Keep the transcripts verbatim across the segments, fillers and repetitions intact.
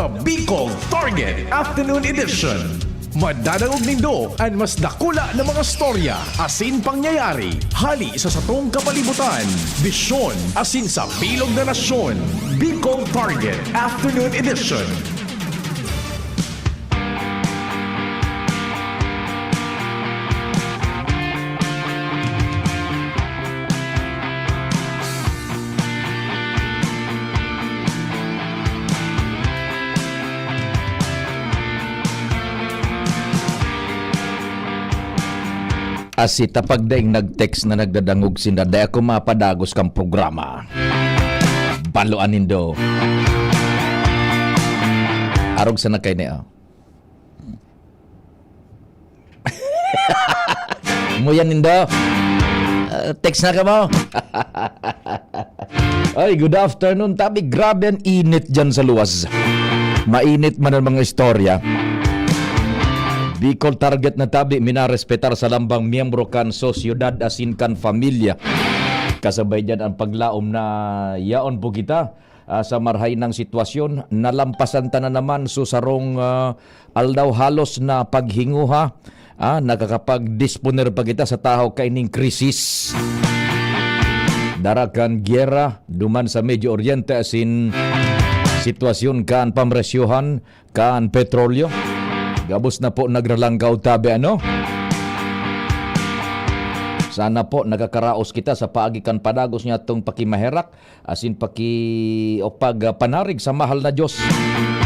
Bicol Target Afternoon Edition. Madadangog nindo an mas dakula na mga storya asin pangyayari hali sa satong kapalibutan, bisyon asin sa bilog na nasyon. Bicol Target Afternoon Edition. Asi ta pag daing nag-text na nagdadangog sinda, dai ako mapadagos kan programa. Baloan nindo. Arog sa nakay ni, oh. Mo yan, nindo. Ah, text na ka mo. Ay, good afternoon, tabi. Grabe ang init dyan sa luwas. Mainit man ang mga istorya. Bicol Target na tabi, minarespetar sa lambang miyembro kan sosyedad asin kan pamilya. Kasabay dyan ang paglaom na yaon po kita, ah, sa marhay ng sitwasyon. Nalampasan ta na naman so sarong, ah, aldaw halos na paghinguha. Ah, nakakapagdisponer pa kita sa tahaw kaining krisis. Dara kan gyera, duman sa Medio Oriente asin sitwasyon kan pamresyohan kan petrolyo. Gabos na po nagralangkaw tabi, ano? Sana po nakakaraos kita sa paagi kan padagos niyatong pakimaherak asin paki-, o pag, ah, panarig sa mahal na Diyos.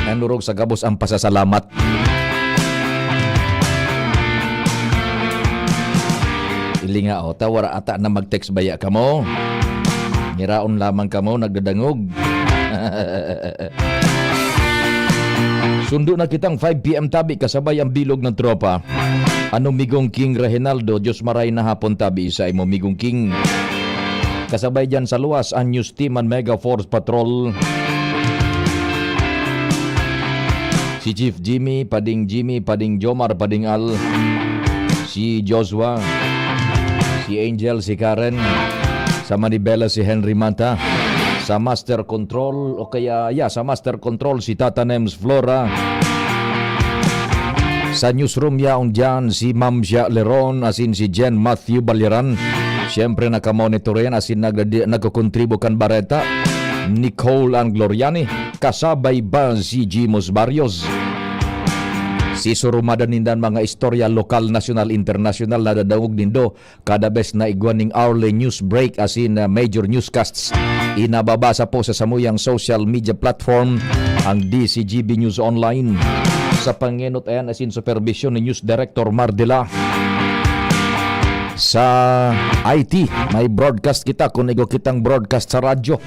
Nanurog sa gabos ang pasasalamat. Ili nga, oh, ta, wara ata na mag-text baya kamo. Ngiraon lamang kamo, nagdadangog. Sundo na kitang five P M tabi kasabay ang bilog ng tropa. Ano, Migong King Reginaldo, Diyos maray na hapon tabi sa imo, Migong King. Kasabay dyan sa luwas, ang news team, ang Mega Force Patrol. Si Chief Jimmy, Pading Jimmy, Pading Jomar, Pading Al, si Joshua, si Angel, si Karen, sa Manibela, si Henry Mata, sa Master Control, o kaya, yeah, sa Master Control, si Tata Nems Flora. Sa newsroom yaon dyan, si Ma'am Jia Leron, asin si Jen Matthew Baliran. Siyempre, nakamonitor yan, asin nagdadi-, nagkukontribo kan bareta. Nicole Angloriani, kasabay ba si Jimos Barrios? Sisurumada nindan mga istorya lokal, nasyonal, internasyonal na dadangog nindo kada bes na igwa ning hourly news break asin, ah, major newscasts. Inababasa po sa samuyang social media platform ang D C G B News Online. Sa pangenot ayan asin superbisyon ni News Director Mardela. Sa I T, may broadcast kita kun igwa kitang broadcast sa radyo.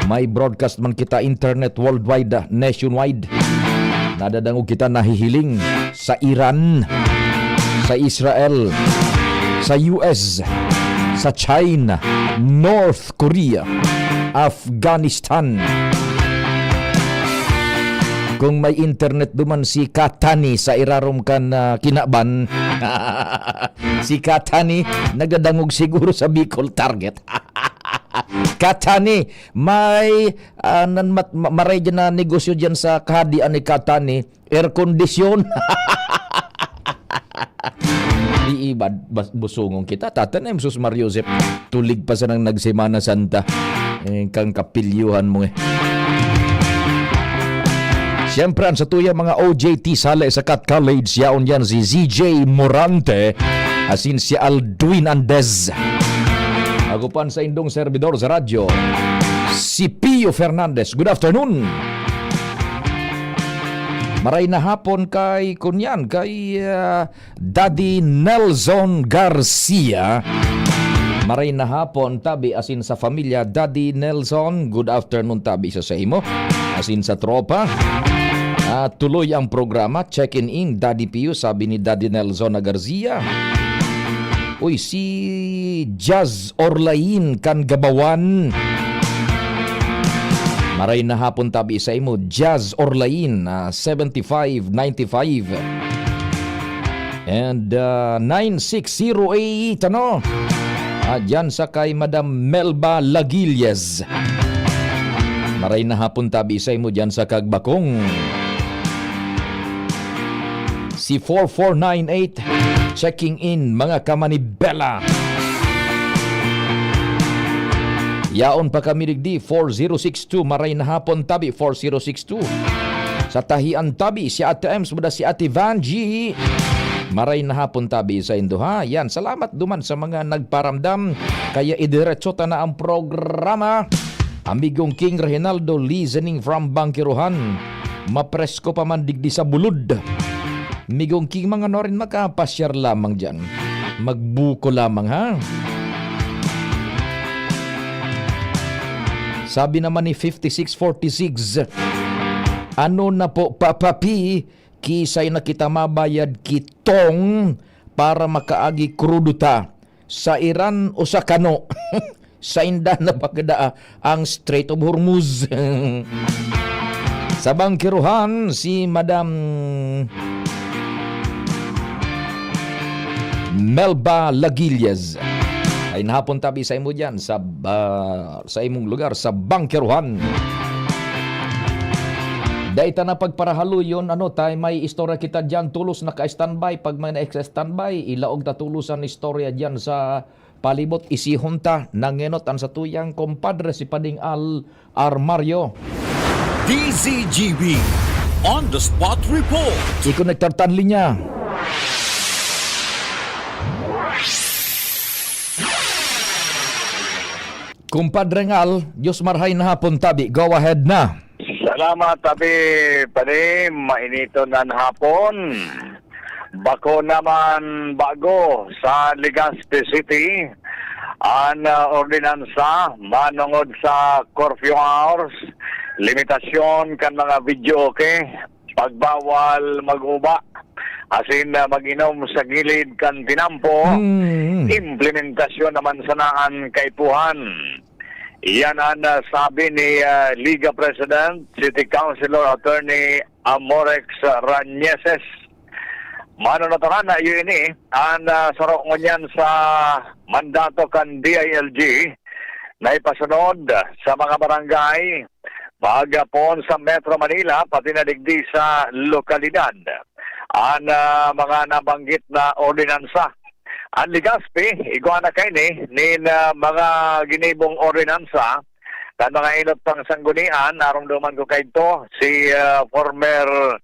May broadcast man kita internet worldwide, ah, nationwide. Nadadangog kita nahihiling sa Iran, sa Israel, sa U S, sa China, North Korea, Afghanistan. Kung may internet duman si Katani sa irarom kan, ah, kinaban, si Katani nagdadangog siguro sa Bicol Target. Katani, may, ah, nan-, mat-, ma-, maray dyan na negosyo dyan sa kahadian ni Katani, air condition. Iibad, bas-, busongon kita. Tata na, Jesus Mario Joseph, tulig pa sanang nagsemana santa. Eh, kang kapilyuhan mo eh. Siyempre, ang satuya mga O J T sale sa Cat College, yaon yan si Z J Morante, asin si Aldwin Andes. Ako pan sa indong servidor sa radyo, si Pio Fernandez. Good afternoon. Maray na hapon kay, kunyan, kay, ah, Daddy Nelson Garcia. Maray na hapon, tabi asin sa pamilya, Daddy Nelson. Good afternoon, tabi sa, sa imo. Asin sa tropa. Ah, tuloy ang programa. Check-in in, Daddy Pio, sabi ni Daddy Nelson na Garcia. Uy, si Jazz Orlain kan Gabawan. Maray na hapon tabi sa imo, Jazz Orlain, ah, seventy-five ninety-five. And, ah, nine six zero eight, ano? Ah, dyan sa kay Madam Melba Lagilles. Maray na hapon tabi sa imo diyan sa Kagbakong. Si four four nine eight, checking in, mga kamanibela. Yaon pa kami digdi, four zero six two, maray na hapon tabi, four zero six two. Sa tahian tabi, si Ate Ems, muna si Ate Vangie. Maray na hapon tabi sa indo, ha. Yan, salamat duman sa mga nagparamdam. Kaya idiretso ta na ang programa. Amigong King Reginaldo, listening from Bangkiruhan. Mapresko pa man digdi sa bulod. Migong King, mga norin, makapasyar lamang diyan. Magbuko lamang, ha? Sabi naman ni fifty-six forty-six, "Ano na po, Papa P, kisay na kita mabayad kitong para makaagi krudo ta? Sa Iran o sa kano?" Sainda na ba kada ang Strait of Hormuz? Sa Bangkiruhan, si Madam Melba Lagillas. Ay, nahapon tabi sa imo diyan sa, ah, sa imong lugar, sa Bangkiruhan. Dai ta na pagparahaluyon, ano, tay, may istorya kita diyan, tulos naka-standby. Pag may na-standby, ilaog ta tulos an istorya diyan sa palibot, isihon ta, nangenot an satuyang kumpadre si Pading Al Armario. D Z G B On the Spot Report. I-connectar ta an linya. Kumpadre Ngal, Diyos marhay na hapon tabi. Go ahead na. Salamat, tabi, Padim. Mainiton an hapon. Bako naman bago sa Legazpi City an, ah, ordinansa manongod sa curfew hours, limitasyon kan mga videoke, pagbawal mag-uba, asin, ah, mag-inom sa gilid kan tinampo. Mm. Implementasyon naman sana an kaipuhan. Iyan an, ah, sabi ni, ah, Liga President, City Councilor Attorney Amorex Rañeses. Mano na tanan na iyo ini, an, ah, saro ngunyan sa mandato kan D I L G na ipasunod sa mga barangay, maagapon sa Metro Manila, pati na digdi sa lokalidad, an, ah, mga nabanggit na ordinansa. An Legazpi, igwa na kaini nin, ah, mga ginibong ordinansa kan mga enot pang sanggunian. Naromdoman ko kaidto si, ah, former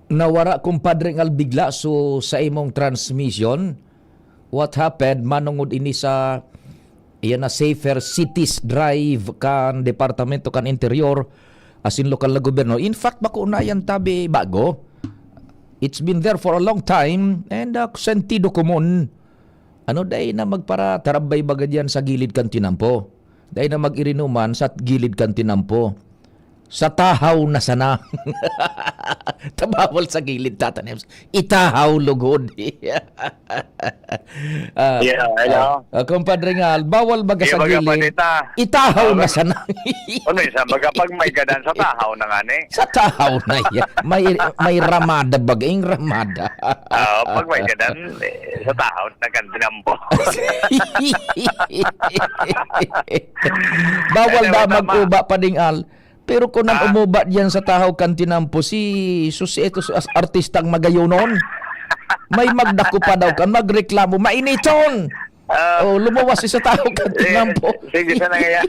Nawara, Kumpadre Ngal, bigla so sa imong transmission. What happened? Manongod ini sa, iyan na, Safer Cities Drive kan Departamento kan Interior asin lokal na gobyerno. In fact, bako na yan tabi bago. It's been there for a long time and, ah, sentido komon. Ano, dai na magparatarabay baga diyan sa gilid kan tinampo. Dai na mag-irinuman sa gilid kan tinampo. Sa tahaw na sana. Tabawal sa gilid, Tata Nems. Itahaw lugod. Ah, Yeah, hello. Ah, ah, Kumpadre Ngal, bawal baga Iyo, sa baga gilid. Panita. Itahaw Ah, na sana. Ano yun, sa baga pag may gadan sa tahaw na nga ni? Sa tahaw na yan. May, may ramada baga, yung ramada. Ah, pag may gadan, eh, sa tahaw na kan tinampo. Bawal Ano, ba tama. mag-uba, Pading Al? Pero kung nang Ah. umuba diyan sa tahaw kan tinampo, si, sus, eto si as-, artistang magayonon. May magdako pa daw kan, magreklamo, mainiton! Ah. Oh, lumuwas si sa tahaw kan Eh, tinampo. sige, sana kaya.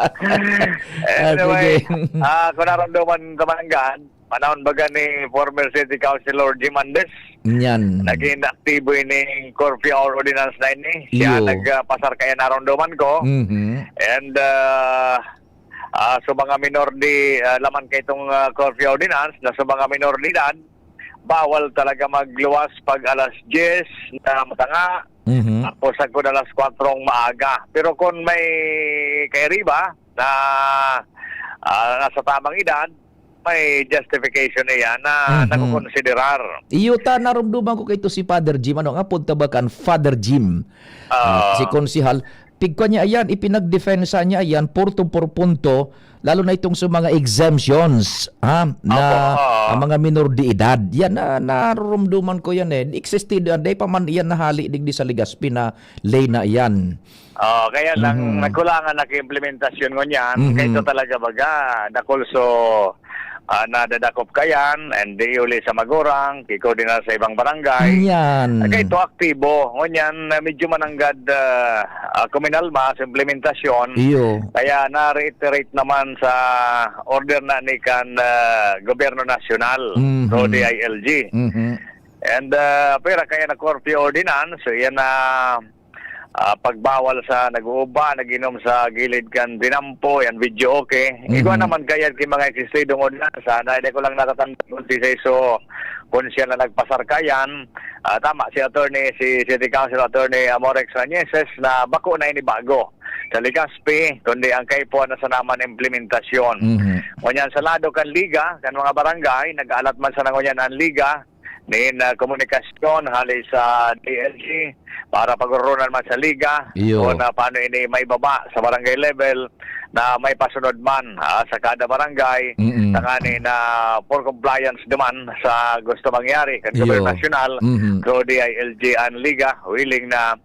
Ah, Anyway, sige. ah, kung naramdaman ka man dyan, panahon baga ni former City Councilor Jim Andes, Yan. naging aktibo ining curfew hour ordinance na ini. Siya Iyo. nag, ah, pasar kaya naramdaman ko. Mhm. And, ah, ah, so mga minor di, ah, laman kay itong, ah, curfew ordinance na sa mga minor de edad, bawal talaga magluwas pag alas diyes na matanga, Mhm. tapos sagkod alas kwatrong maaga. Pero kung may kairiba na, ah, nasa tamang edad, may justification na yan na Mhm. nakukonsiderar. Iyo ta, narumduman ko kay ito si Father Jim. Ano, ang apod ta ba kan Father Jim? Ah. Ah, si Konsehal, pigkuan niya ayan, ipinagdepensa niya ayan, punto por punto, lalo na itong sa mga exemptions, ha, na, Opo, oo. ah, mga minor de edad. Yan na, narurumduman ko yan, eh. Existed, ah, di pa man iyan nahali digdi sa Legazpi na ley na iyan. Oo, kaya lang Mhm. nagkulangan na ka implementasyon ngunyan. Mhm. Kaya ito talaga baga, dakul so, ah, nadadakop kayan, and di uli sa magurang, kiko din na sa ibang barangay. Yan. Kaya ito aktibo. Ngunyan, ah, medyo mananggad, ah, ah, kuminalma sa implementasyon. Iyo. Kaya na-reiterate naman sa order na ni kan, ah, Gobyerno Nasyonal, Mhm. so D I L G. Mhm. And, ah, pwera kaya na curfew ordinance, so yan na, ah, pagbawal sa nag-uuba, nag-inom sa gilid kan tinampo, yan video okay. Igwa Mhm. naman kaya ki mga existidong ordinansa, na hindi ko lang natatandaan kung si Seso, kung siya na nagpasar kayan. Ah, tama, si attorney, si City Council Attorney Amorex Rañeses na bako na inibago sa Legazpi, kundi ang kaipuhan na sa naman implementasyon. Mhm. Ngunyan sa lado kan Liga, kan mga barangay, nag-aalat man sa nangunyan ang Liga, nin, ah, komunikasyon hali sa D L G para paguroronan man sa Liga Iyo. kung, ah, paano ini maibaba sa barangay level na may pasunod man, ah, sa kada barangay, Mm-mm. tanganing na for compliance naman sa gusto mangyari kan Iyo. Gobyerno Nasyonal, Mhm. so D I L G and Liga willing na,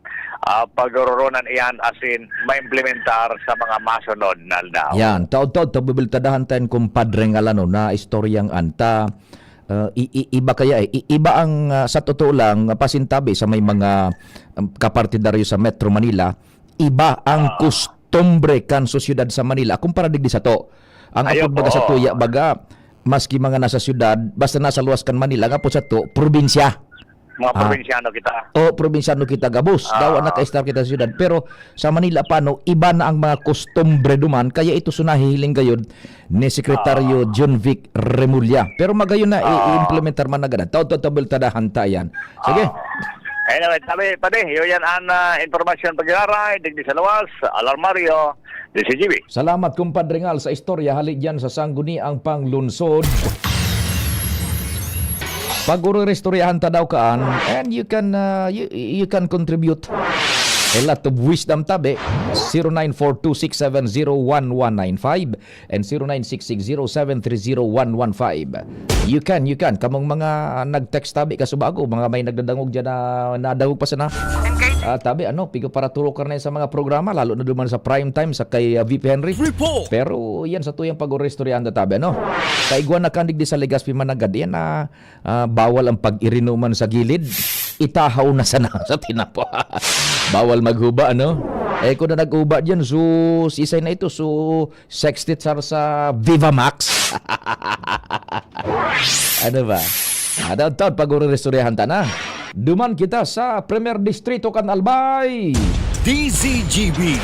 ah, paguroronan iyan as in maimplementar sa mga masunod na aldaw. Yan, taod-taod, tabubiltadahan tayo, kumpadre, nga lano na istoryang anta. Ah, i-, i-, iba kaya, eh. I-, iba ang, ah, sa totoo lang, ah, pasintabi sa may mga, um, kapartidaryo sa Metro Manila, iba ang Ah. kustumbre kan sosyedad sa Manila kumpara digdi sato. Ang Ayo apod baga po. sato, ya, baga, maski mga nasa syudad, basta nasa luwas kan Manila, ang apod sato, probinsya. Mga Ah. probinsyano kita. O, probinsyano kita gabos. Ah. Dawa naka-estar kita sa syudad. Pero sa Manila pa, no, iba na ang mga kustumbre duman, kaya ito so nahihiling gayod ni Sekretaryo Ah. John Vic Remulla. Pero magayon na i-, Ah. i-implementar man na gadan. Taod-taod tabiltadahan ta yan. Sige. Ah. Anyway, sabi, padi, yun yan ang, ah, impormasyon pag-iraray, digdi sa luwas, Alarmario, D C G B. Salamat, Kumpadre Ngal, sa istorya hali diyan sa Sangguniang Panglunsod. Pag-ururistoryahan ta daw kaan, and you can, uh, you, you can contribute a lot of wisdom tabi, zero nine four two six seven zero one one nine five and zero nine six six zero seven three zero one one five. You can, you can. Kamong mga nag-text tabi kasubago, mga may nagdadangog diyan na nadangog pa sana. Ah, tabi, ano, pigo para turok ka na sa mga programa, lalo na duman sa prime time sa kay, ah, V P Henry. Report! Pero yan sa tuyang pag-ururistoryahan ta tabi, ano? Kaigwa na kandig di sa Legazpi Managad, yan na, ah, bawal ang pag-irinuman sa gilid. Itahaw na sana sa tinapa. Bawal maghuba, ano? Eh, kung na naghuba dyan, so, sisay na ito, so, sextet sa, sa Viva Max. Ano ba? Ah, daw taon, pag-ururistoryahan ta na. Duman kita sa Primer Distrito kan Albay. D Z G B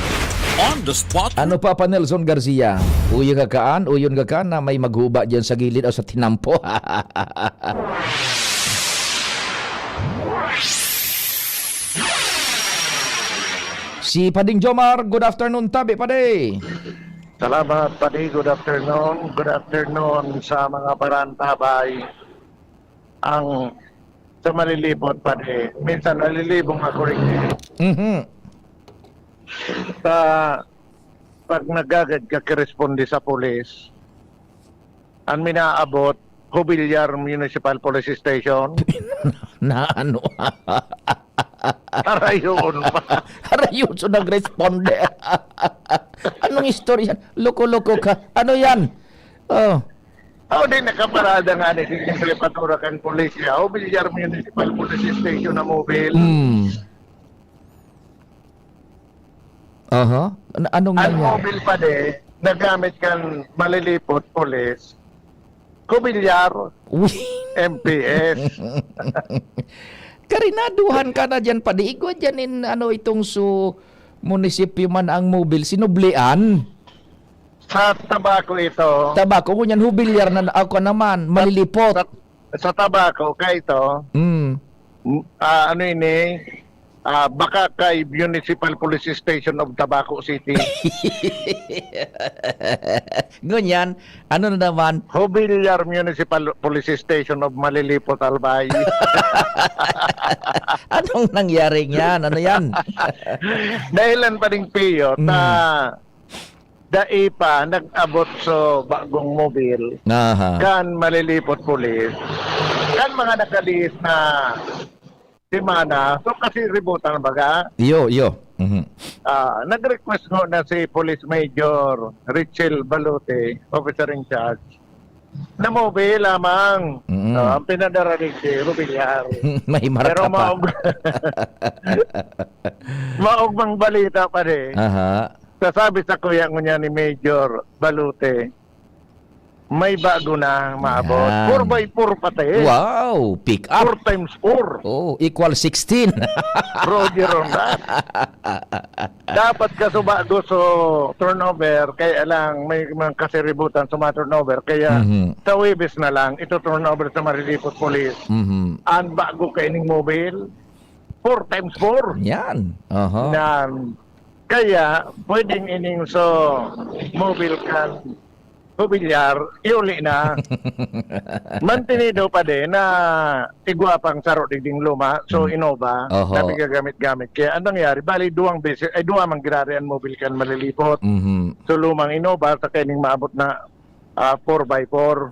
on the spot. Ano pa pa, Nelson Garcia? Uyo ka kaan, uyon ka kaan na may maghuba diyan sa gilid o sa tinampo. Si Pading Jomar, good afternoon, tabi, Padi. Salamat, Padi. Good afternoon. Good afternoon sa mga barantabay. Ang sa malilibot, Padi, minsan nalilibong ako rin. Mhm. Sa pag nagagad ka, kiresponde sa pulis, ang minaabot, Jubilar Municipal Police Station. Na ano? Harayon pa. Harayon, so nagresponde. Anong istorya? Loko-loko ka. Ano yan? Oh. Oh, di nakaparada nga ni si Jepatura kan pulisya. Jubilar Municipal Police Station na mobile. Hmm. Aha. An-, anong Ang nangyari? Mobile pa di, nagamit kan malilipot, pulis. Kubilyar, Uy. M P S. Karinaduhan ka na dyan, Padi. Igwa dyan in, ano, itong su-, munisipyo man ang mobil, sinublian. Sa Tabaco ito. Tabaco, ngunyan, hubilyar na, ako naman, malilipot. Sa, sa Tabaco, ka ito, Mm. m-, ah, ano ini, Ah, baka kay Municipal Police Station of Tabaco City. Ngunyan, ano na naman? Jobillar Municipal Police Station of Malilipot, Albay. Anong nangyari niyan? Ano yan? Dahilan pa ding piyo Hmm. na dai pa nag-abot sa bagong mobil Aha. kan Malilipot Police. Kan mga nakalihis na semana, so kasi ributan baga. Iyo, iyo. Mhm. Ah, nag-request nga na si Police Major Richel Balute, officer in charge, na mobil lamang. Mm. Ah, ang pinadara ni si Rubilyar. May marka Pero pa. maog-, maogmang balita pa rin. Aha. Sasabi sa kuya ngunyan ni Major Balute, may bago na maabot. Yan. Four by four pati. Wow! Pick up. Four times four. Oh, equal sixteen. Roger on that. Dapat kaso bago so turnover, kaya lang may mga kasiributan sa mga turnover, kaya Mhm. sa Huwebes na lang, ito turnover sa Malilipot Police. Mhm. Ang bago kaining mobil, four times four. Yan. Aha. Yan. Kaya, pwedeng ining so mobil kan Mobilyar, iuli na. Mantenido pa din na igwa pang saro digding luma, so Hmm. Innova, Oho. na pigagamit-gamit. Kaya anong nangyari? Bali, duwang beses, ay, duwa man girari ang mobil kan Malilipot. Mhm. So, lumang Innova, sa kaining maabot na, ah, four by four.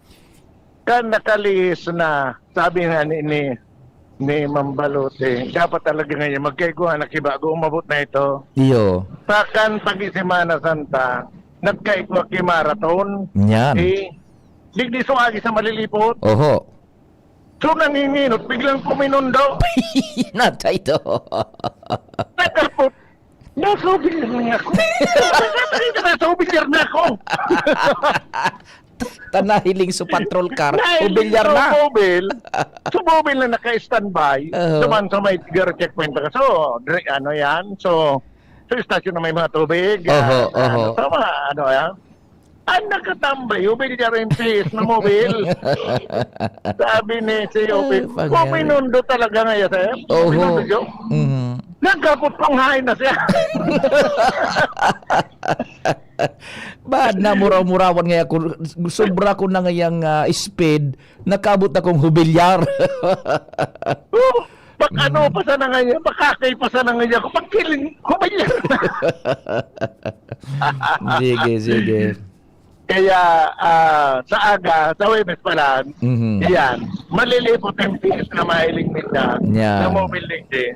Kan nakalihis na, sabi nga ni, ni, ni Ma'am Balute, dapat talaga ngayon, magkaigwa na kibago, umabot na ito. Iyo. Sa kan pag-i Semana Santa, nagkaigwa ki marathon. Yan. Eh, digdi so agi sa Malilipot. Oho. So, nanginginot, biglang kuminundo. Natay to. Nagkapot. Nasa bilyar na ako. Nasa bilyar na ako. Tanahiling sa patrol car, Nahiling hubilyar sa na. mobil. Sa mobil na naka-standby. Oho. Duman sa may Tigaro checkpoint na. So, dire-, ano yan? So, sa istasyon na may mga tubig. Oho, ah, oho. ano, sa mga, ano yan? Ang nakatambay, hubilyar M P S na mobil. Sabi ni C O P, Ay, pag- "Kuminundo talaga ngayon, sir." Oho. Kuminundo, Joe. Mhm. Nagkapot kong hain na siya. Baad na muraw-murawan nga ako, sobra ko na ngayang, ah, speed, nakabot akong hubilyar. Oh, pag ano Mm. pa sana ngayon, makakay pa sana ngayon ako, pag kiling, hubilyar na. Sige, sige. Kaya, ah, sa aga, sa Huwebes pa lang, Mhm. yan, malilipot ang P S na mahiling minda, Yan. na mobil din.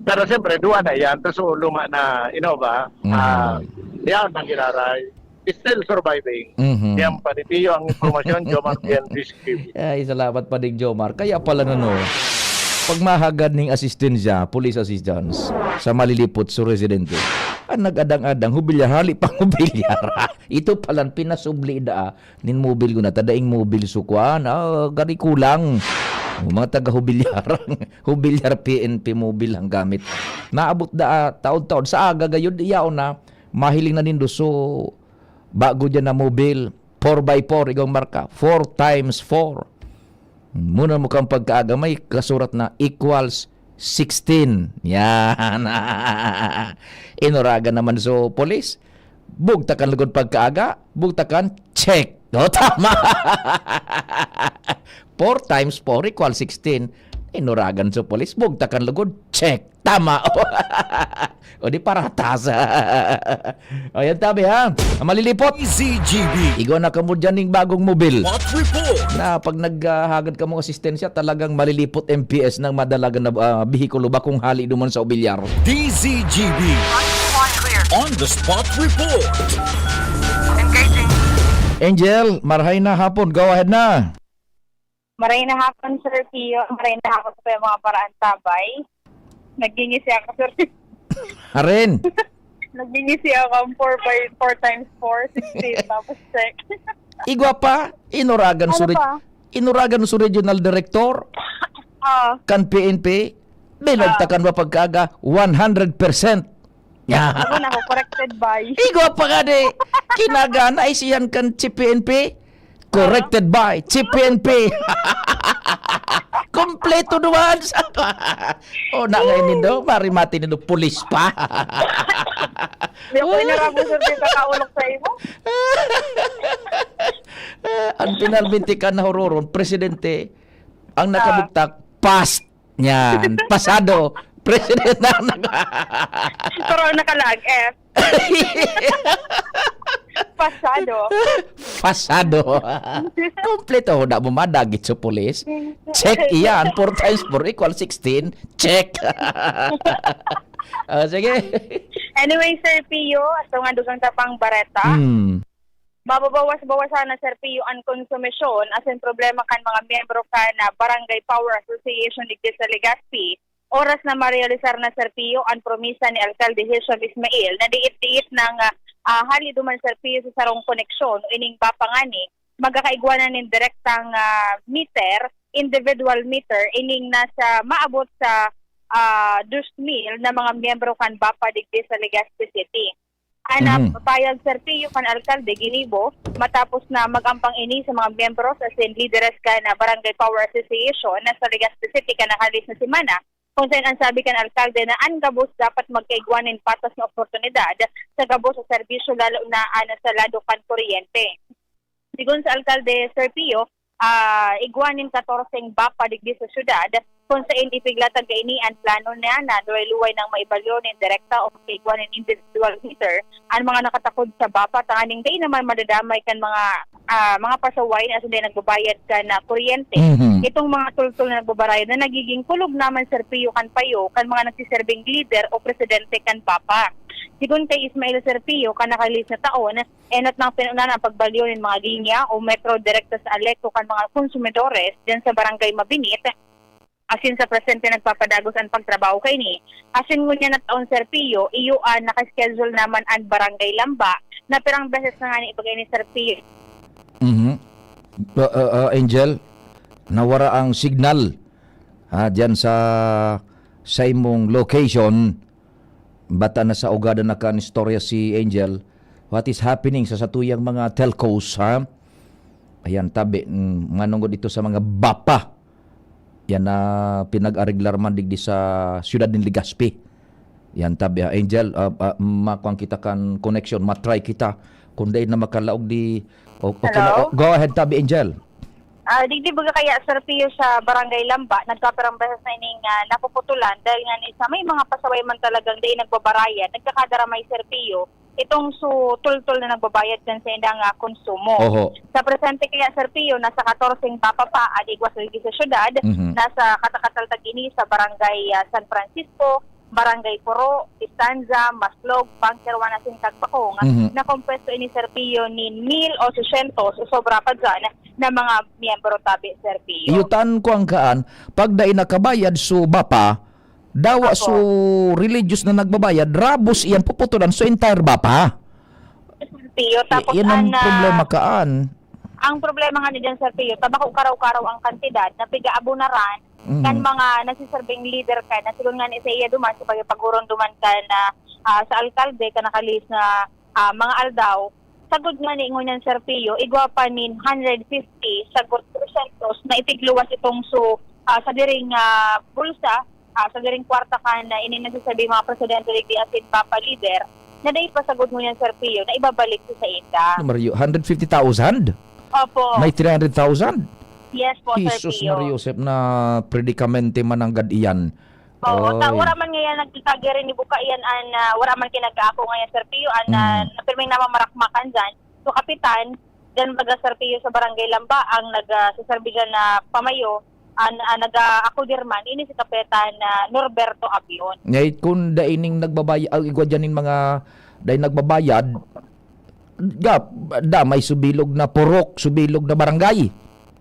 Pero siyempre, duwa na yan. Tapos luma na Innova, Mhm. ah, yan ang giraray. Still surviving. Mhm. Yan, Panitiyo ang impormasyon, Jomar Pian, T C T V. Ay, salamat pa ding Jomar. Kaya pala, ano, pag mahagad ning asistensya, police assistance, sa malilipot sa residente, ang nag-adang-adang, hubilyar, hali pang hubilyar. Ito palan pinasubli daa nin mobil ko na, ta daing mobil so kuan, ah, gari kulang. Mga taga Hubilyar, Hubilyar P N P mobil ang gamit. Naabot da, ah, taon-taon. Sa aga gayod, yaon na, mahiling na nindo. So, bago dyan na mobil, four by four, igong marka, four times four. Muna mo kang pagkaaga, may kasurat na equals sixteen. Yan. Inuragan naman so polis. Bugtakan lugod pagkaaga, bugtakan, check. O, tama. Four times four equals sixteen. Inuragan so polis, bugtakan lugod, check. Tama. O di paratas. O yan, tabi, ha? Ang malilipot. Z G B. Igwa na kamo dyan ning bagong mobil. Spot report. Na pag naghahagad kamo asistensya, talagang malilipot M P S ng madalagan na, ah, behikulo, bakong hali duman sa Hubilyar. D Z G B. On the spot report. Engaging. Angel, marhay na hapon. Go ahead na. Maray na hapon, Sir Pio. Maray na hapon sa mga paraantabay. Nagingisi ako, sir. Haren. Nagingisi ako ang four by four times four, sixteen, tapos check. Igwa pa, inuragan Ano su re-, pa? inuragan su regional director Ah. kan P N P, binagtakan Ah. ba pagkaaga, one hundred percent. Ako na ako, corrected by. Igwa pa nga di. Kinagana, isihan kan Chief P N P. Corrected by Chief P N P. Kompleto duman sa o na ngayon nindo, marimati nindo, pulis pa. Di ako inarabo, sir, di ka kaulok sa imo. Ang finalmente ka nahuroron, presidente, ang Ah. nakabugtak, past. Yan, pasado. Presidente na nag- Pero ang nakalag, eh. Pasado. Pasado. Kompleto, da mo madagit sa pulis. Check iyan. Four times four equals sixteen. Check. Ah, sige. Anyway, Sir Pio, ato nga dugang ta pang bareta. Hmm. Mababawas-bawasan na, Sir Pio, an konsumisyon asin problema kan mga miyembro kan, ah, Barangay Power Association digdi sa Legazpi. Oras na marealisar na, Sir Pio, an promisa ni Alkalde Hisham Ismail na diit-diit nang, ah, ah, hali duman, Sir Pio, sa sarong koneksyon o ining BAPA ngani, magkakaigwanan nin direktang, ah, meter, individual meter, ining nasa maabot sa, ah, dos mil na mga miyembro kan BAPA digdi sa Legazpi City. An Mhm. napapayag, Sir Pio, kan alkalde ginibo matapos na mag-ampang ini sa mga miyembros asin lideres kan, ah, Barangay Power Association na sa Legazpi City kan nakalis na semana, kung saen an sabi kan alkalde na an gabos dapat magkaigwa nin patas na oportunidad sa gabos sa serbisyo, lalo na an sa lado kan kuryente. Sigon sa alkalde, Sir Pio, ah, igwa nin katorseng BAPA digdi sa syudad, kun saen ipiglatag kaini an plano niya na luway-luway nang maibalyo nin direkta o makaigwa nin individual meter an mga nakatakod sa BAPA, tanganing dai naman madadamay kan mga, ah, mga pasaway na asin dai nagbabayad kan, ah, kuryente. Mhm. Itong mga tultol na nagbabarayad na nagiging kulog naman, Sir Pio, kan payo kan mga nagsiserbing lider o presidente kan BAPA. Sigon kay Ismail, Sir Pio, kan nakalihis na taon, enot nang pinuna ang pagbalyo nin mga linya o metro direkta sa Aleco kan mga konsumidores diyan sa Barangay Mabinit, asin sa presente nagpapadagos an pagtrabaho kaini. Asin ngunyan na taon, Sir Pio, iyo an naka-schedule naman an Barangay Lamba, na pirang beses na ngani ibaga ini, Sir Pio. Mhm. Ah, ah, ah, Angel, nawara ang signal, ha, diyan sa, sa imong location. Bata na sa ugada na kan istorya si Angel. What is happening sa satuyang mga telcos, ha? Ayan, tabi, mm, manungod ito sa mga BAPA. Yan na pinag-areglar man digdi sa siyudad nin Legazpi. Yan, tabi, ha, Angel, ah, ah, makuan kita kan connection, matry kita. Kung dai na makalaog di, o-, okay na. Hello? O, go ahead, tabi, Angel. Ah, digdi baga kaya, Sir Pio, sa Barangay Lamba, nagkapirang beses na ining, ah, napuputulan dahil nga ni sa may mga pasaway man talagang dai nagbabarayad, nagkakadaramay, Sir Pio, itong su-, tultol na nagbabayad kan sa indang, ah, konsumo. Oho. Sa presente kaya, Sir Pio, nasa katorseng BAPA pa an igwa sa, sa syudad, Mhm. nasa katakataltag ini sa Barangay, ah, San Francisco, Barangay Puro, Estanza, Maslog, Pangkerwan asin Tagbakong, Mhm. na kompuesto ini, Sir Pio, nin mil o sesyentos o sobra pa dyan na mga miyembro tabi, Sir Pio. Yutan ko ang kaan, pag dai nakabayad su BAPA, dawa Apo. su religious na nagbabayad, rabos iyan puputulan su entire BAPA. Sir Pio, I-, tapos iyan ang ana, problema kaan. Ang problema nga ni dyan, Sir Pio, tabako karaw-karaw ang kantidad na piga-abonaran Mhm. kan mga nagsiserbing lider kan, na sigon nga ni sa iya duman, sa pagpagurong duman kan, ah, ah, sa alkalde, kan nakalihis na, ah, mga aldaw. Sagod nga ni ngunyan, Sir Pio, igwa pa nin hundred fifty sagkod porsyento na itigluwas itong su-, ah, sa diring, ah, bulsa, ah, sa diring kwarta kan, ah, ini nagsasabi mga presidente digdi asin BAPA lider, na dai pa sagod ngunyan, Sir Pio, na ibabalik sa sainda. Ano, Mario, hundred fifty thousand? Opo. May three hundred thousand? Yes po, Sir Jesus, Pio. Mario Joseph, na predikamente man nanggad iyan. Oo, ta-, Oy. wala man ngayon nagtitagi rin ni Buka iyan, an, ah, wala man kinag-aako ngayon, Sir Pio, an, ah, Mm. na pirming namamarakmakan dyan. So, kapitan, dyan baga, Sir Pio, sa Barangay Lamba, ang nag, ah, saserbi dyan na pamayo, an, ah, nag-aakudir man, ini si Kapitan, ah, Norberto Abion. Ngay, kung dai ning nagbabay-, ang igwa dyan ning mga dai nagbabayad, ga-, damay su bilog na purok, su bilog na barangay.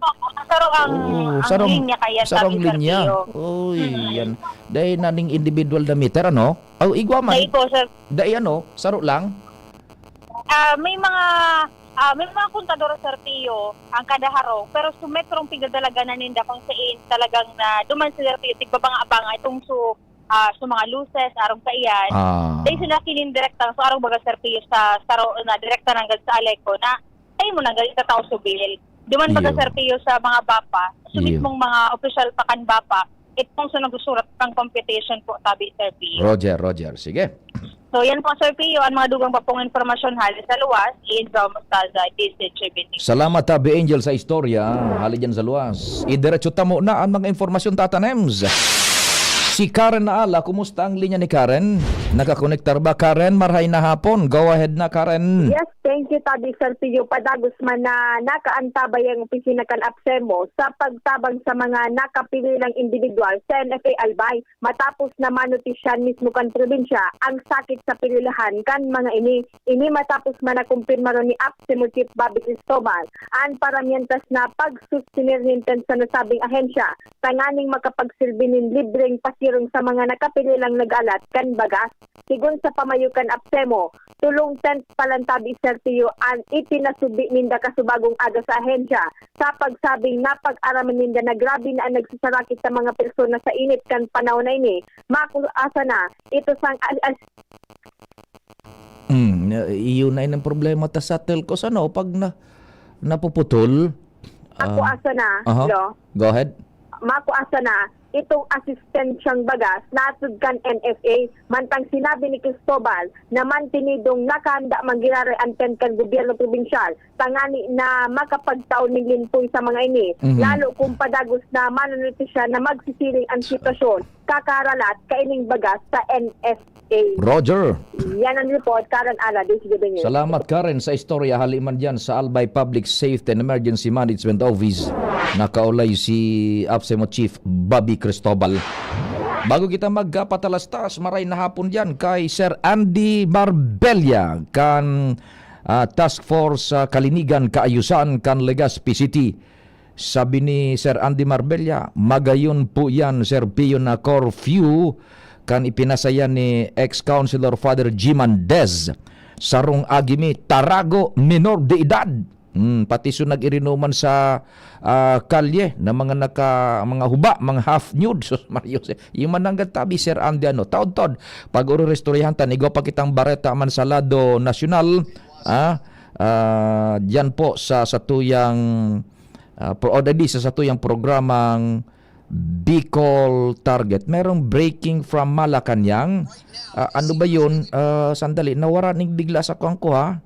Oo, saro ang, Oo, ang sarong, linya kaya sarong tabi, Sir linya. Pio. Uy, Mm. yan. Dai na ning individual na meter, ano? Aw, igwa man. Dai po, sir. Dai, ano? Saro lang? Ah, may mga, ah, may mga kontador, Sir Pio, ang kada harong, pero su metrong pigdadalagan na ninda kung sain talagang na duman, Sir Pio, tigbabanga-banga itong su, ah, su mga luces, arog sa iyan. Ah. Dahil sila kinindirekta, so arog baga, Sir Pio, sa, sa ro-, na direkta nanggad sa Aleco na, ay mo nanggad itatao su bill. Duman baga, Iyo. Sir Pio, sa mga BAPA, sa Iyo. Mismong mga opisyal pa kan BAPA, itong sa nagsusurat ng computation po, tabi, Sir Pio. Roger, Roger. Sige. So, yan po, Sir Pio, ang mga dugang pa pong impormasyon hali sa luwas, Ian Ramos Taza, D Z H B T. Salamat, Tabi Angel, sa istorya. Hali dyan sa luwas. Idiretso tamo na ang mga impormasyon, Tata Nems. Si Karen Naala, kumusta ang linya ni Karen? Nakakonektar ba, Karen? Marhay na hapon. Go ahead na, Karen. Yes, thank you, Tabi Sir Pio. Padagos man na nakaantabay ang opisina kan APSEMO sa pagtabang sa mga nakapililang individual sa N F A Albay, matapos na manotisyan mismo kan probinsya ang sakit sa pililahan kan mga ini. Ini matapos man na kumpirmaron ni APSEMO Chief Bobby Cristobal an paramyentas na pagsustenir ninten sa nasabing ahensya tanganing makapagsilbi nin libreng pasirong sa mga nakapililang nag-alat kan bagas. Sigon sa pamayo kan APSEMO, tolong tent pa lang, Tabi Sir Pio, an ipinasubi ninda kasubagong aga sa ahensya, sa pagsabing napag-araman ninda na grabe na ang nagsasarakit sa mga persona sa init kan panahon na ini. Makuasa na, ito sang as-, as- Hmm, iyo na ang problema ta sa telcos, ano, pag na, napuputol. Ako, ah, asa na, aha. Lo? Go ahead. Makuasa na itong asistensyang bagas na atod kan N F A, mantang sinabi ni Cristobal na mantinidong nakahanda man giraray an tent kan gobyerno probinsyal tangani na makapagtao nin limpoy sa mga ini, mhm, lalo kung padagos na manunutrisya na magsisiring ang sitwasyon kakaralat kaining bagas sa N F A. Roger. Yan ang report, Karen Ala, D Z G B News. Salamat, Karen, sa istorya. Hali man dyan sa Albay Public Safety and Emergency Management Office, nakaulay si APSEMO Chief Bobby Cristobal. Bago kita magkapatalastas, maray na hapon dyan kay Sir Andy Marbella kan, ah, Task Force sa Kalinigan Kaayusan kan Legazpi City. Sabi ni Sir Andy Marbella, magayon po yan, Sir Pio, na curfew kan ipinasaya ni ex-councilor Father Jim Andez, sarong agi mi, tarago, menor de edad. Hmm, pati so nag-irinuman sa, ah, kalye na mga naka-, mga huba, mga half nude. Sus Maria Jose. Yung mananggad tabi, Sir Andy, ano, taod-taod, pag-ururestoryahan tan, igwa pa kitang bareta man sa lado nasyonal, ah, ah, diyan po sa satuyang, ah, pro-, o di sa satuyang programang Bicol Target. Merong breaking from Malacañang. Ah, ano ba yun? Ah, sandali, nawara ning bigla sa kuwan ko, ha?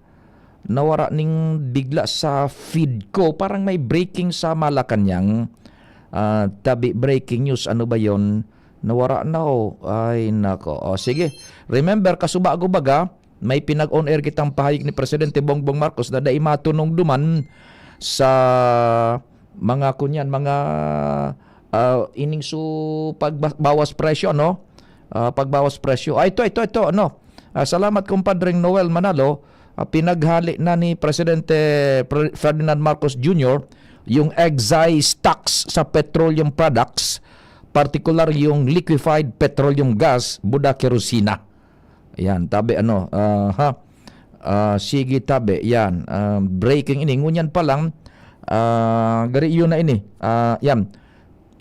Nawara ning bigla sa feed ko. Parang may breaking sa Malacañang. Ah, tabi, breaking news. Ano ba yun? Nawara na, oh. Ay, nako. O, sige. Remember, kasubago baga, may pinag-on air kitang pahayag ni Presidente Bongbong Marcos na dai matunong duman sa mga kunyan, mga, ah, ining su-, pagba-, bawas presyo, no? Ah, pagbawas presyo. Ah, ito, ito, ito, ano? Ah, salamat, Compadreng Noel Manalo. Ah, pinaghali na ni Presidente Pre-, Ferdinand Marcos Junior yung excise tax sa petroleum products, partikular yung liquefied petroleum gas, buda kerosina. Yan, tabi, ano, ah, ha? Ah, sige, tabi, yan. Ah, breaking ini. Ngunyan pa lang, ah, gari yun na ini. Ah, yan.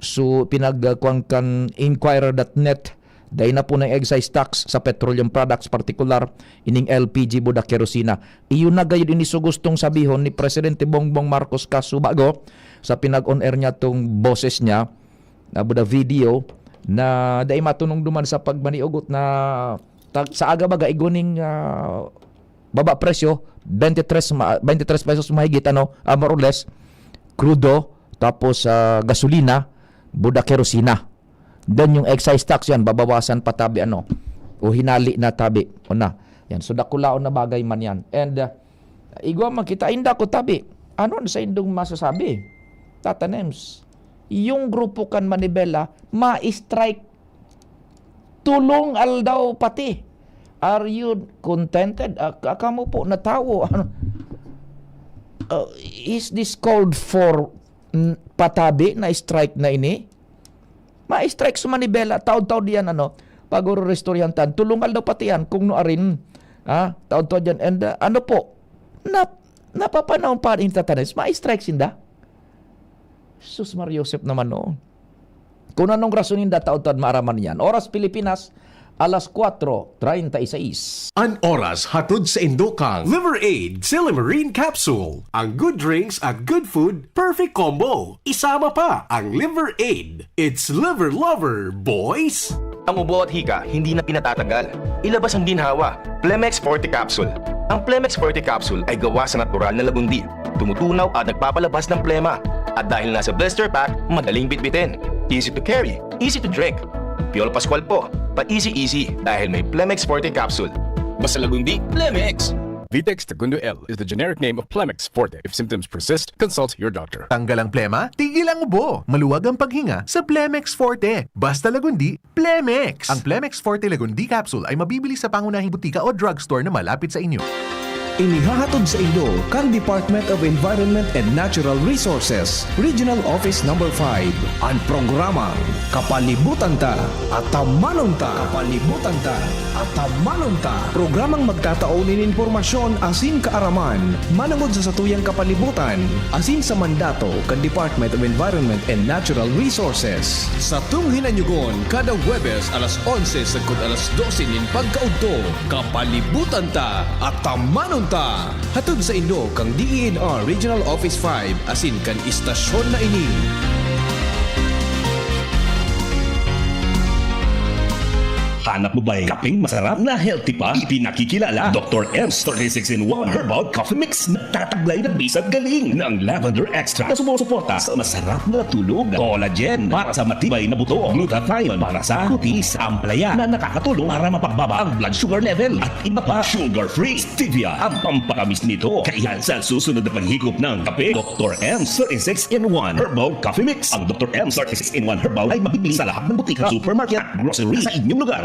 So, pinagkuhan kan inquirer dot net, dai na po ng excise tax sa petroleum products, partikular ining L P G, buda kerosina. Iyon na gayud ini so gustong sabihon ni Presidente Bongbong Marcos kasubago sa pinag-on air niya tong boses niya, na buda video, na dai matunong duman sa pagmaniugot na tag-, sa aga baga, iguning, ah, baba presyo, twenty-three ma-, twenty-three pesos mahigit, ano, ah, more or less, krudo, tapos, ah, gasolina, buda kerosina. Then yung excise tax yan, babawasan pa tabi, ano, o hinali na tabi, o na. Yan, so dakulaon na bagay man yan. And, ah, igwa man kita, inda ko tabi, ano sa indong masasabi? Tata Nems, yung grupo kan Manibela, ma-strike tulong aldaw pati. Are you contented? Ah, ka-, kamo po na tawo, ano? Ah, is this called for, mm, patabi na strike na ini? Ma-strike sa Manibela, taod-taod yan, ano? Pag-ururestoryahan tan, tulong aldaw pati yan, kung no arin, ah, taod-taod yan. And, ah, ano po, nap-, napapanahon pa rin, Tata Nems, ma-strike sinda? Sus Mar Joseph naman, no? Kung anong rason ninda, taod-taod maaraman yan. Oras Pilipinas, alas kwatro treinta y seis. An oras hatod sa indo kang Liver Aid Silimarin Capsule. Ang good drinks at good food, perfect combo. Isama pa ang Liver Aid. It's Liver Lover, boys! Ang ubo at hika, hindi na pinatatagal. Ilabas ang ginhawa. Plemex Forte Capsule. Ang Plemex Forte Capsule ay gawa sa natural na lagundi. Tumutunaw at nagpapalabas ng plema. At dahil nasa blister pack, madaling bitbitin. Easy to carry, easy to drink. Piolo Pascual po, pa-easy-easy dahil may Plemex Forte Capsule. Basta lagundi, Plemex! Vitex Segundo L is the generic name of Plemex Forte. If symptoms persist, consult your doctor. Tanggal ang plema, tigil ang ubo. Maluwag ang paghinga sa Plemex Forte. Basta lagundi, Plemex! Ang Plemex Forte Lagundi Capsule ay mabibili sa pangunahing butika o drugstore na malapit sa inyo. Inihahatod sa indo kan Department of Environment and Natural Resources, Regional Office Number five, an programang Kapalibutan Ta, Atamanon Ta. Kapalibutan Ta, Atamanon Ta. Programang magtatao nin impormasyon asin kaaraman manongod sa satuyang kapalibutan asin sa mandato kan Department of Environment and Natural Resources. Satong hinanyogon kada Huwebes alas onse sagkod alas dose nin pagkaudto, Kapalibutan Ta, Atamanon Ta. Hatod sa indo kan D E N R Regional Office five asin kan istasyon na ini. Hanap mo ba'y kapeng masarap na healthy pa? Ipinakikilala, Doktor M's thirty-six in one Herbal Coffee Mix. Nagtataglay ng bisa at galing ng lavender extract na sumusuporta sa masarap na tulog, collagen para sa matibay na buto, glutathione para sa kutis, ampalaya na nakakatulong para mapagbaba ang blood sugar level, at iba pa. Sugar-free stevia ang pampatamis nito. Kaya sa susunod na paghigop ng kape, Doktor M's thirty-six in one Herbal Coffee Mix. Ang Doktor M's thirty-six in one Herbal ay mabibili sa lahat ng butika, supermarket at grocery sa inyong lugar.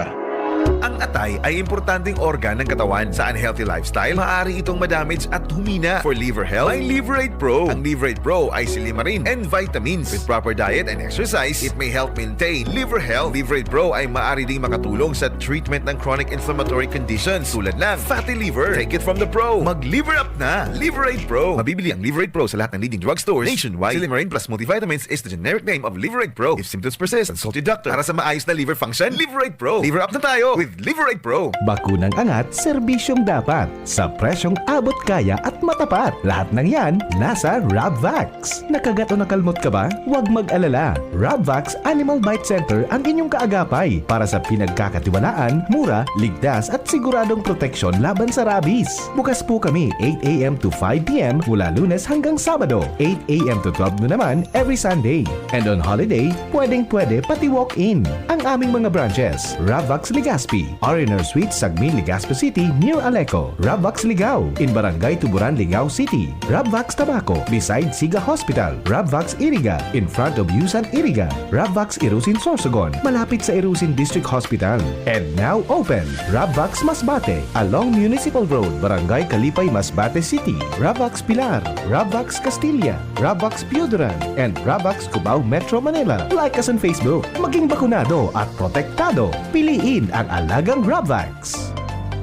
Ang atay ay importanteng organ ng katawan. Sa unhealthy lifestyle, maaari itong madamage at humina. For liver health, may Liver Aid Pro. Ang Liver Aid Pro ay silimarin and vitamins. With proper diet and exercise, it may help maintain liver health. Liver Aid Pro ay maaari ding makatulong sa treatment ng chronic inflammatory conditions tulad ng fatty liver. Take it from the pro. Mag-Liver Up na! Liver Aid Pro. Mabibili ang Liver Aid Pro sa lahat ng leading drugstores nationwide. Silimarin plus multivitamins is the generic name of Liver Aid Pro. If symptoms persist, consult your doctor. Para sa maayos na liver function, Liver Aid Pro. Liver Up na tayo with Liver Aid Pro. Bakunang angat, serbisyong dapat, sa presyong abot kaya at matapat. Lahat ng yan, nasa Rabvax. Nakagat o nakalmot ka ba? Huwag mag-alala. Rabvax Animal Bite Center ang inyong kaagapay para sa pinagkakatiwalaan, mura, ligtas at siguradong proteksyon laban sa rabies. Bukas po kami eight a m to five p m mula Lunes hanggang Sabado, eight a m to twelve noon naman every Sunday. And on holiday, pwedeng-pwede pati walk-in. Ang aming mga branches, Rabvax Legazpi, R and R Suite, Sagmin, Legazpi City, near Aleco, Rabvax Ligao, in Barangay Tuburan, Ligao City, Rabvax Tabaco, beside Siga Hospital, Rabvax Iriga, in front of Yusan Iriga, Rabvax Irusin Sorsogon, malapit sa Irusin District Hospital, and now open, Rabvax Masbate, along Municipal Road, Barangay Kalipay, Masbate City, Rabvax Pilar, Rabvax Castilla, Rabvax Pioduran, and Rabvax Cubao, Metro Manila. Like us on Facebook. Maging bakunado at protektado. Piliin ang alagang Rabvax.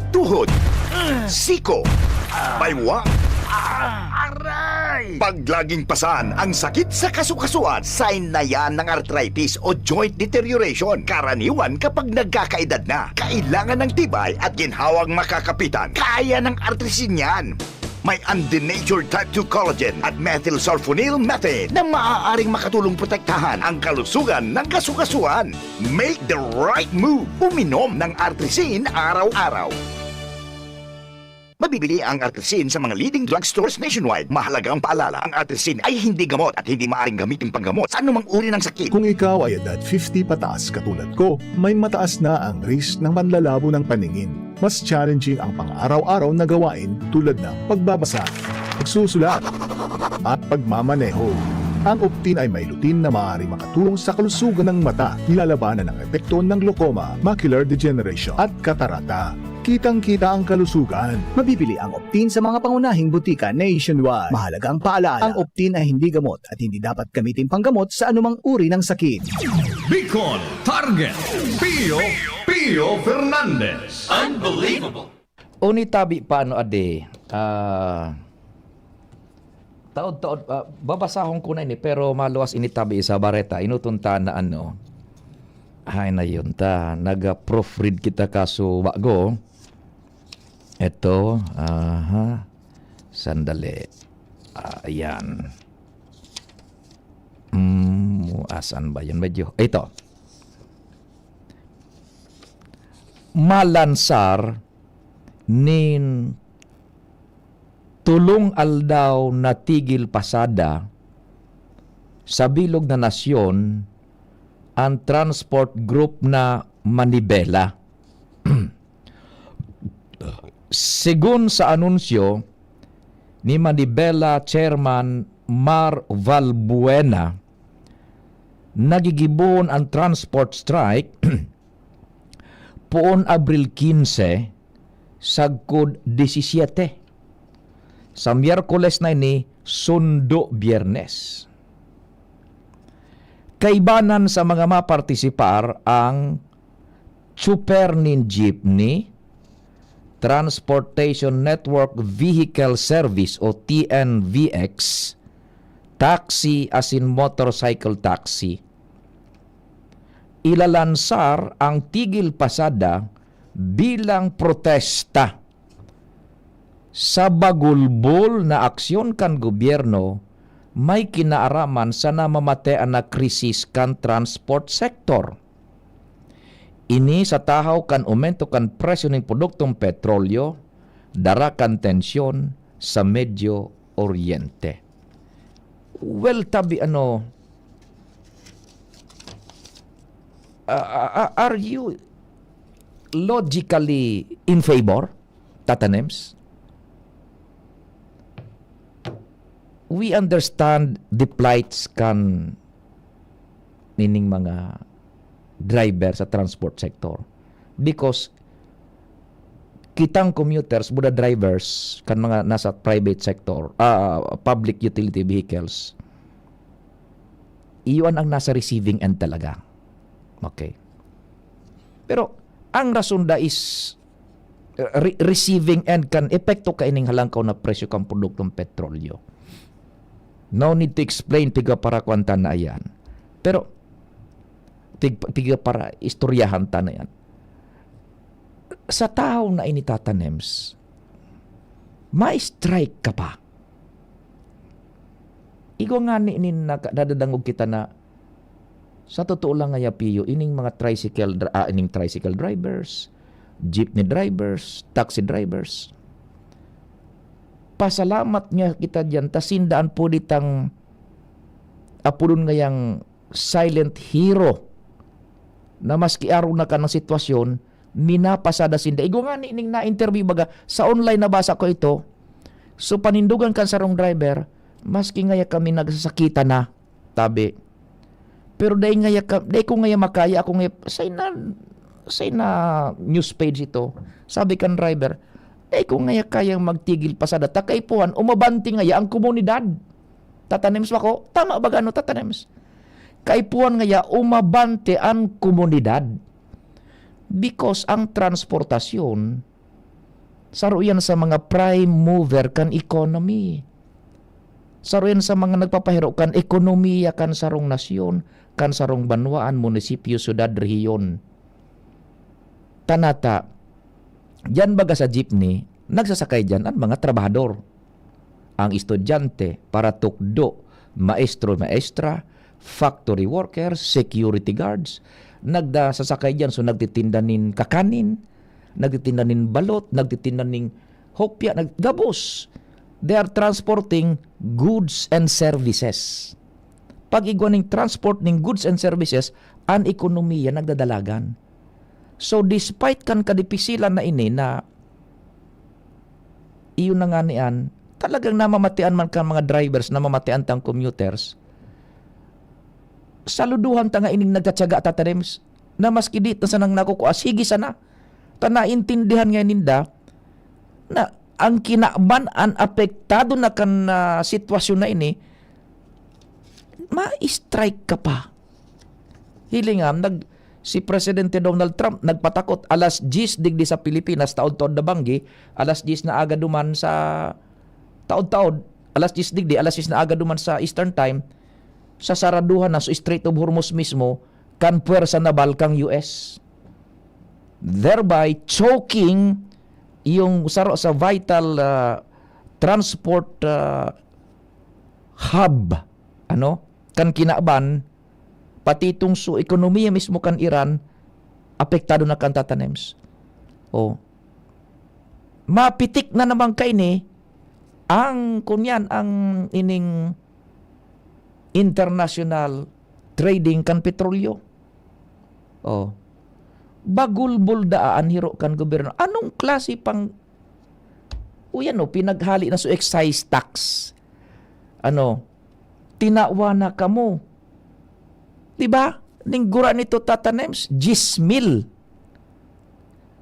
Tuhod, siko, baywang, aray! Pag laging pasan ang sakit sa kasukasuan, sign na yan ng arthritis o joint deterioration. Karaniwan kapag nagkakaedad na, kailangan ng tibay at ginhawang makakapitan. Kaya ng Artrisin yan. May undenatured type two collagen at methylsulfonyl methane na maaaring makatulong protektahan ang kalusugan ng kasukasuan. Make the right move. Uminom ng Artrisin araw-araw. Mabibili ang Artrisin sa mga leading drugstores nationwide. Mahalagang paalala, ang Artrisin ay hindi gamot at hindi maaaring gamitin panggamot sa anumang uri ng sakit. Kung ikaw ay edad fifty pataas katulad ko, may mataas na ang risk ng panlalabo ng paningin. Mas challenging ang pang-araw-araw na gawain tulad ng pagbabasa, pagsusulat, at pagmamaneho. Ang Optin ay may lutein na maaaring makatulong sa kalusugan ng mata, nilalabanan ang epekto ng glaucoma, macular degeneration, at katarata. Kitang-kita ang kalusugan. Mabibili ang Optin sa mga pangunahing butika nationwide. Mahalagang paalala, ang Optin ay hindi gamot at hindi dapat gamitin panggamot sa anumang uri ng sakit. Bicol Target, Pio, Pio Fernandez. Unbelievable! Unitabi pa ano adi, ah, taod-taod, ah, babasahon ko na ini, pero maluwas ini tabi sa bareta, inutuntaan na ano. Hay na yun ta, nag-proofread kita kaso bago. Eto, aha, sandali. Ayan. Hmm, asan ba yun? Medyo, ito. Malansar nin tolong aldaw na tigil pasada sa bilog na nasyon an transport group na Manibela. Segun sa anunsyo ni Manibela Chairman Mar Valbuena, nagigibohon an transport strike poon Abril quince sagkod disisiete. Sa Miyerkules na ini, sundo Biyernes. Kaibanan sa mga mapartisipar ang tsuper nin jeepney, Transportation Network Vehicle Service o T N V X, taxi asin motorcycle taxi. Ilalansar ang tigil pasada bilang protesta sa bagulbol na aksyon kan gobyerno may kinaaraman sa namamatean na krisis kan transport sector. Ini sa tahaw kan omento kan presyo nin produktong petrolyo, dara kan tensyon sa Medio Oriente. Well, tabi ano, ah, ah, ah, are you logically in favor, Tata Nems? We understand the plights kan nining mga driver sa transport sector, because kitang commuters, buda drivers kan mga nasa private sector, ah, public utility vehicles, iyon ang nasa receiving end talaga. Okay. Pero ang rason da is, uh, re- receiving end kan epekto kaining halangkaw na presyo kan produktong petrolyo. No need to explain, piga para kwan ta na yan. Pero, tig, piga para istoryahan ta na yan. Sa tao na ini, Tata Nems, ma-strike ka pa. Igwa nga ni, nin naka- nadadangog kita na, sa totoo lang nga, Yapio, ining mga tricycle, dra- ah, ining tricycle drivers, jeepney drivers, taxi drivers, pasalamat nga kita diyan, ta sinda an pwede tang apodon ngayang silent hero, na maski arog na kan ang sitwasyon, minapasada sinda. Igwa nga ni, ning na-interview, baga, sa online nabasa ko ito. So, panindogan kan sarong driver, maski ngaya kami nagsasakitan na, tabi. Pero dai ngaya ka, dai ko ngaya makaya, ako ngaya, say na, say na news page ito. Sabi kan driver, "Dai ko ngaya kayang magtigil pasada, ta kaipuhan, umabante ngaya ang komunidad." Tata Nems ba ko? Tama ba gano, Tata Nems? Kaipuhan ngaya, umabante ang komunidad. Because ang transportasyon, saro yan sa mga prime mover kan economy. Saro yan sa mga nagpapahiro kan ekonomiya kan sarong nasyon, kan sarong banwaan, munisipyo, syudad, rehiyon. Tanata, diyan baga sa jeepney, nagsasakay diyan ang mga trabahador. Ang estudyante, paratukdo, maestro, maestra, factory workers, security guards, nagda-, sasakay diyan, so nagtitinda nin kakanin, nagtitinda nin balot, nagtitinda nin hopya, nag-, gabos. They are transporting goods and services. Pag igwa ning transport ning goods and services, an ekonomiya nagdadalagan. So, despite kan kadipisilan na ini na iyo na nga niyan, talagang namamatian man kan mga drivers, namamatian tang commuters, saluduhan ta nga ining nagtatiyaga, Tata Nems, na maski di ta sanang nakukua, sige sana. Ta naintindihan nga ninda na ang kinaban, an apektado na kan, ah, sitwasyon na ini, ma-strike ka pa. Hiling nga, nag-, si Presidente Donald Trump nagpatakot, alas diyes digdi sa Pilipinas, taod-taod na banggi, alas diyes na aga duman sa, taod-taod, alas diyes digdi, alas diyes na aga duman sa Eastern Time, sasaraduhan na, so Strait of Hormuz mismo, kan puwersa nabal kan U S, thereby choking yung saro sa vital, ah, transport, ah, hub, ano, kan kinaban, pati itong su ekonomiya mismo kan Iran, apektado na kan Tata Nems. Oh. Mapitik na naman kaini ang, kunyan, ang ining international trading kan petrolyo. Oh. Bagulbol daa an hiro kan gobyerno. Anong klase pang, o yan, oh, pinaghali na so excise tax? Ano? Tinawa na kamo. Di ba? Ning gura nito, Tata Nems, diyes mil.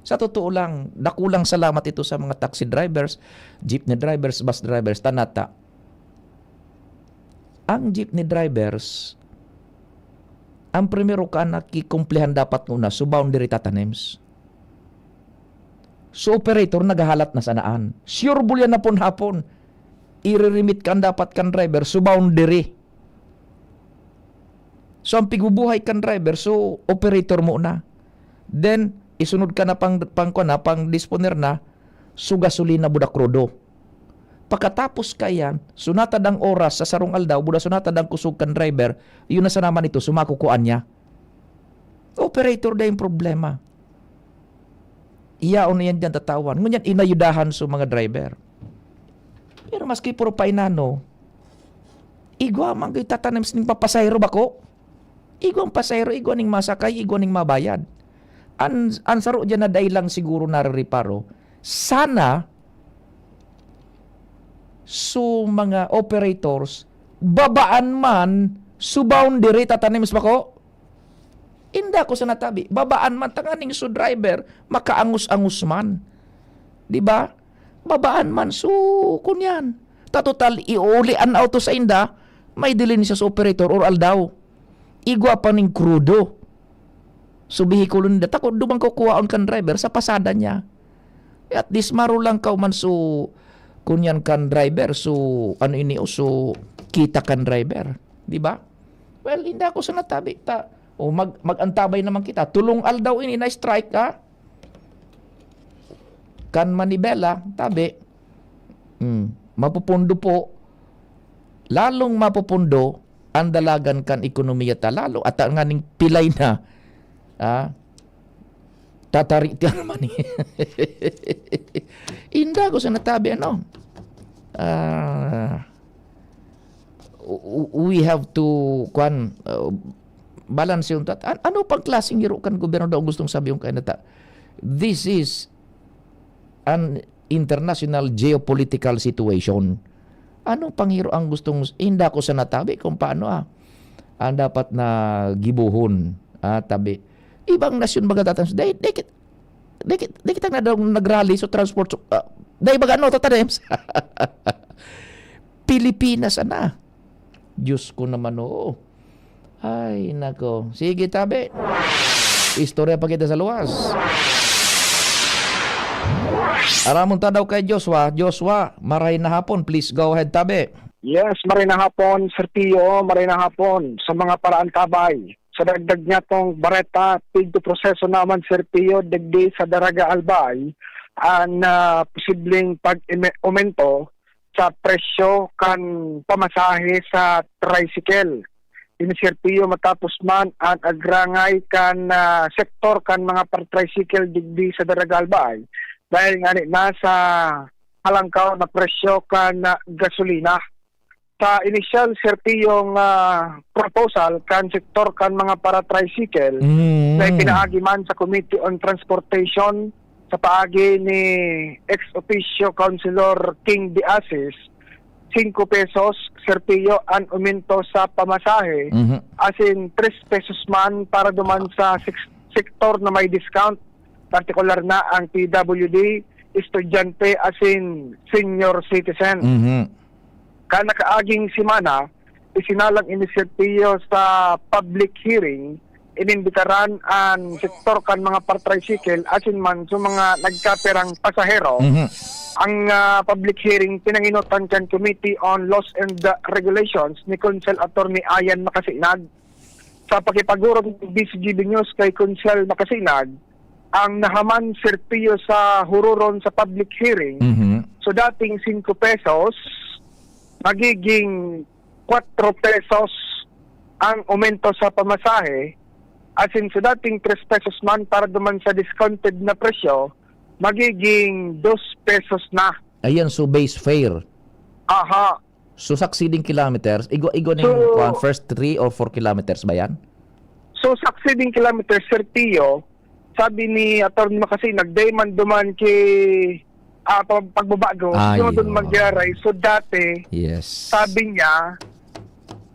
Sa totoo lang, dakulang salamat ito sa mga taxi drivers, jeepney drivers, bus drivers, tanata. Ang jeepney drivers, ang primero ka na kikumplehan dapat nguna, so boundary, Tata Nems. So operator, naghahalat na sanaan. Sure, bulyan na pon hapon. Iriremit kan dapat kan driver, so boundary. So, ang pigbubuhay kan driver, so operator mo na. Then, isunod ka na pang, pang, kuwan na, pang disponer na, so gasolina buda krudo. Pakatapos kaiyan, so natad ang oras sa sarong aldaw, buda so natad ang kusog kan driver, yun na sana man ito, so makukuan niya. Operator na yung problema. Iyaon na yan dyan, tatawan. Ngunyan, inayudahan so mga driver. Pero maski puro painano, igwa man kayo tatanam sining papasahero bako. Igwang pasahero, igwa ning masakay, igwa ning mabayad. An, an saro dyan na dai lang siguro narereparo, sana so mga operators, babaan man so boundary, tatanam sa bako. Inda ko sa natabi, babaan man tanganing so driver, makaangus-angus man. Di ba? Babaan man, so, kunyan. Ta total, iuuli an auto sa inda, may dilin siya sa operator or aldaw. Igwa pa ning krudo. So, bihikulo ninda, tako duman ko kuwaon kan driver sa pasada niya. At least, marulang ka man, so, kunyan kan driver, so, ano ini, so, kita kan driver. Di ba? Well, hindi ako sa natabi. Ta, o mag, mag-antabay naman kita. Tulong aldaw ini na strike, ha? Kan manibela, tabi. Hmm, mapupundo po. Lalong mapupundo ang dalagan kan ekonomiya ta. Lalo, at nganing pilay na. Ah, tatari tiyan naman eh. Inda ko sa natabi, ano? Ah, w-, w-, we have to, kwan, uh, balance yung tat-, an-, ano pang klaseng hiro kan gobyerno daw gustong sabi yung kaya nata-, this is an international geopolitical situation. Anong panghiro ang gustong, inda ko sa natabi kung paano, ah, ang dapat na gibuhon, ah, tabi. Ibang nasyon baga tatang, dai, dai kit-, dai kit-, dai kita na daw nagrally sa transport, so, ah, dai baga ano, tatanems. Pilipinas, ana. Diyos ko naman, oo. Ay, nako. Sige, tabi. Istorya pa kita sa luwas. Aramon ta daw kay Joshua. Joshua, maray na hapon. Please go ahead, tabi. Yes, maray na hapon, Sir Pio. Maray na hapon sa mga paraantabay. Sa dagdag niya tong bareta, tigto proseso naman, Sir Pio, digdi sa Daraga Albay, ang, ah, posibleng pag-ime-, aumento sa presyo kan pamasahe sa tricycle. Ini, Sir Pio, matapos man an agrangay kan, ah, sektor kan mga par-tricycle digdi sa Daraga Albay, dahil ngani na sa halangkaw na presyo kan, ah, gasolina. Sa inisyal, Sir Pio, nga proposal kan sektor kan mga para-tricycle Mm. na ipinaagi man sa Committee on Transportation sa paagi ni ex officio Councilor King De Asis, singko pesos, Sir Pio, an aumento sa pamasahe, Mhm. asin tres pesos man para duman sa sek-, sektor na may discount, partikular na ang P W D, estudyante, asin senior citizen. Mhm. Kan nakaaging semana, isinalang ini, Sir Pio, sa public hearing, inimbitaran an sektor kan mga par-tricycle asin man sa mga nagkapirang pasahero. Mhm. Ang, ah, public hearing pinanginotan kan Committee on Laws and, ah, Regulations ni Consul Attorney Ian Macasinag. sa pakipag-orog ng D C G B News kay Konsehal Macasinag, ang nahaman, Sir Pio, sa huroron sa public hearing, Mhm. so dating singko pesos, magiging kwatro pesos ang aumento sa pamasahe, asin sa dating tres pesos man para duman sa discounted na presyo, magiging dos pesos na. Ayan, so base fare. Aha. So, succeeding kilometers, igwa, igwa ning So, kuwan, first three or four kilometers ba yan? So, succeeding kilometers, Sir Pio, sabi ni Attorney Macasinag, dai man duman ki, ah, pa-, pagbabago, Ah, yun, yun. Mangyari. So, dati, Yes. sabi niya,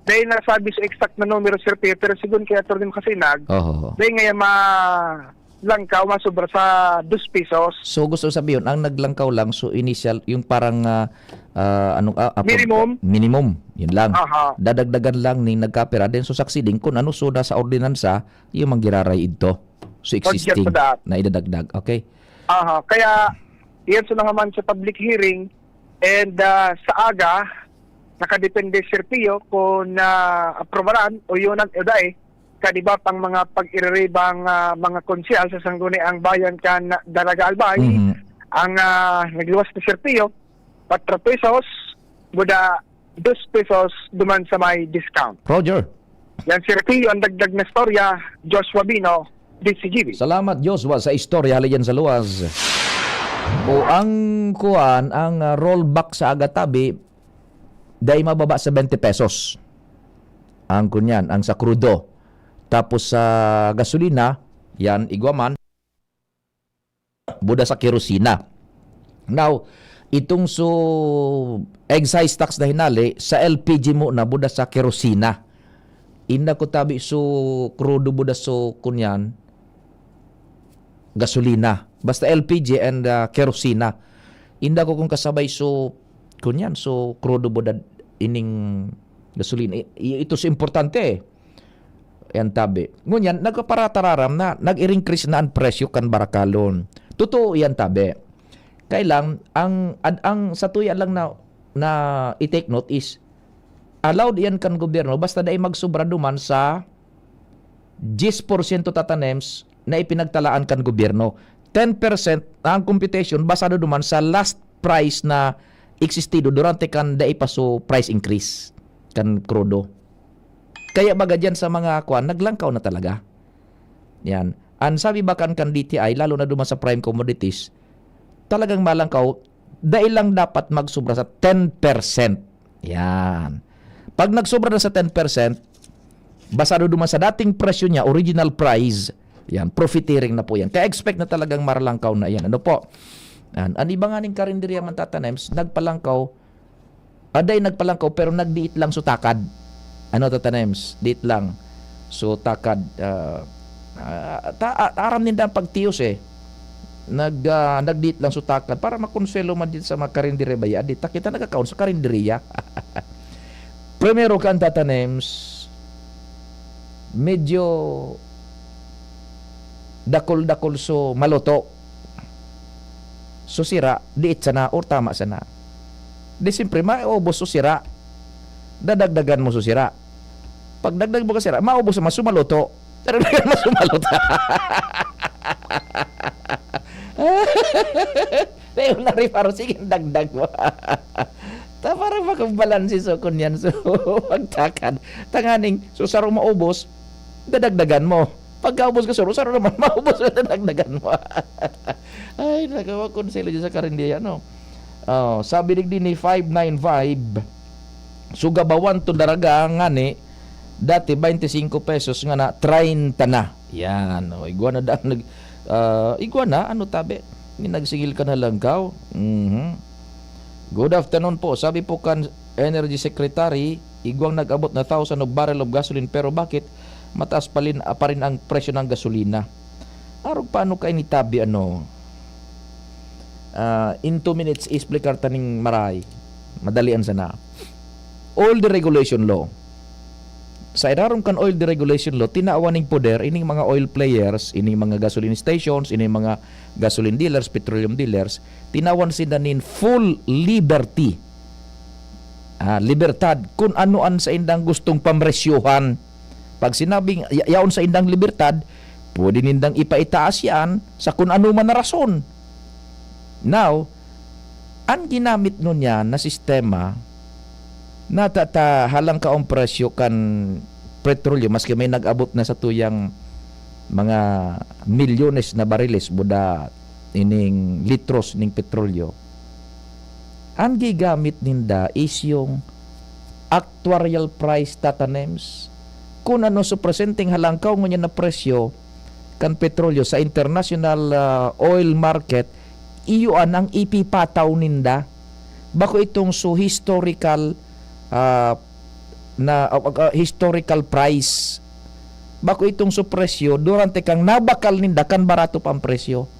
dai nasabi sa exact na numero, Sir Pio, pero sigon kay Attorney Macasinag, Oho. dai ngaya ma-, langkaw, masobra sa dos pesos. So, gusto sabihin, ang naglangkaw lang, so initial, yung parang, ah, ah, anong, ah, ah, pag- Minimum? Minimum, yun lang. Aha. Dadagdagan lang ni nagkapira, then so succeeding kung ano so nasa ordinansa, yung manggiraray idto. So, Subject existing to that. na idadagdag. Okay? Aha. Kaya, yan so naman sa public hearing, and, ah, sa aga, nakadepende, Sir Pio, kung na-aprobaran o yun ang, o dai, kan iba pang mga pag-iriribang, ah, mga konsehal sa Sangguniang Bayan kan Dalaga Albay, Mhm. ang, ah, nagluwas ni Sir Pio, kwatro pesos, buda dos pesos duman sa may discount. Roger. Yan, Sir Pio, ang dagdag na istorya, Joshua Bino, D C G B. Salamat, Joshua, sa istorya hali dyan sa luwas. O ang kuan, ang, ah, rollback sa aga tabi, dai mababa sa twenty pesos. Ang kunyan, ang sa krudo. Tapos sa gasolina, yan, igwa man, buda sa kerosina. Now, itong so excise tax na hinali, sa L P G muna, buda sa kerosina. Inda ko tabi so krudo, buda so kunyan, gasolina. Basta L P G and, ah, kerosina. Inda ko kung kasabay so, kunyan, so krudo, buda ining gasolina. I-, i-, ito so importante eh. Yan tabi. Ngunyan, nagpaparatararam na, nag-i-increase na ang presyo kan barakalon. Totoo yan tabi. Kaya lang, ang, ad-, ang sa tuya lang na, na i-take note is, allowed yan kan gobyerno, basta dai magsobra duman sa diyes porsyento tatanems na ipinagtalaan kan gobyerno. Ten percent na ang computation basado duman sa last price na existido durante kan dai pa so price increase kan krudo. Kaya baga diyan sa mga kuan, naglangkaw na talaga. Yan. Ang sabi ba kan, kan D T I, lalo na duman sa prime commodities, talagang malangkaw, dai lang dapat magsobra sa ten percent. Yan. Pag nagsobra na sa ten percent, basado duman sa dating presyo niya, original price, yan, profiteering na po yan. Kaya expect na talagang maralangkaw na yan. Ano po? Yan. Ang iba nga ning karinderya man, Tata Nems, nagpalangkaw, aday nagpalangkaw, pero nagdiit lang so takad. Ano, Tata Nems? Diit lang. So, takad, ah, ah, ta-, a-, aram ninda ang pagtiyos eh. Nag-, ah, nagdiit lang so takad para makonsuelo man din sa mga karinderya baya. Di ta kita nagkakaon sa karinderya. Primero kan, Tata Nems, medyo dakol-dakol so maluto. So sira, diit sana or tama sana. Di siyempre, maubos so sira. Dadagdagan mo so sira. Pag dagdag mo ka sira, maubos naman so maluto. Dadagdagan mo so maluto. Dahil na rin, parang sige, dagdag mo. Ta, parang makumbalansi so kunyan. So, pagtakad. Tanganing, so saro maubos, dadagdagan mo. Pagkaubos ka, saro, saro naman, maubos mo, dadagdagan mo. Ay, nakawa, konselo dyan sa karindiya, no? Oh, sabi digdi ni five nine five, so gabawan to daraga ngani, dati twenty-five pesos ngana, treinta na. Yan, oh, igwa na daan nag-, ah, igwa na, ano tabi? Ni nagsingil ka na lang, kaw? Mhm. Good afternoon po. Sabi po kan Energy Secretary, igwang nag-abot na thousand of barrel of gasoline, pero bakit mataas pa rin, pa rin ang presyo ng gasolina? Arog paano ka initabi, ano? Ah, in two minutes, explicar taning maray. Madalian sana. Oil deregulation law. Sa irarom kan oil deregulation law, tinawan ning poder ining mga oil players, ining mga gasoline stations, ining mga gasoline dealers, petroleum dealers, tinawan sinda nin full liberty. Ah, libertad kung ano an saindang gustong pamresyohan. Pag sinabing ya-, yaon sa indang libertad, pwede nindang ipaitaas yan sa kun ano man na rason. Now, an ginamit ngunyan na sistema, nata-, ta-, halangkaong presyo kan petrolyo, maski may nag-abot na sa tuyang mga milyones na bariles, buda ining litros ning petrolyo, an gigamit ninda is yung actuarial price, Tata Nems. Kun ano sa presenteng halangkaw ngunyan na presyo kan petrolyo sa international, ah, oil market, iyo an ang ipipataw ninda. Bako itong so historical, ah, na, ah, ah, historical price. Bako itong so presyo durante kang nabakal ninda kan barato pa ang presyo.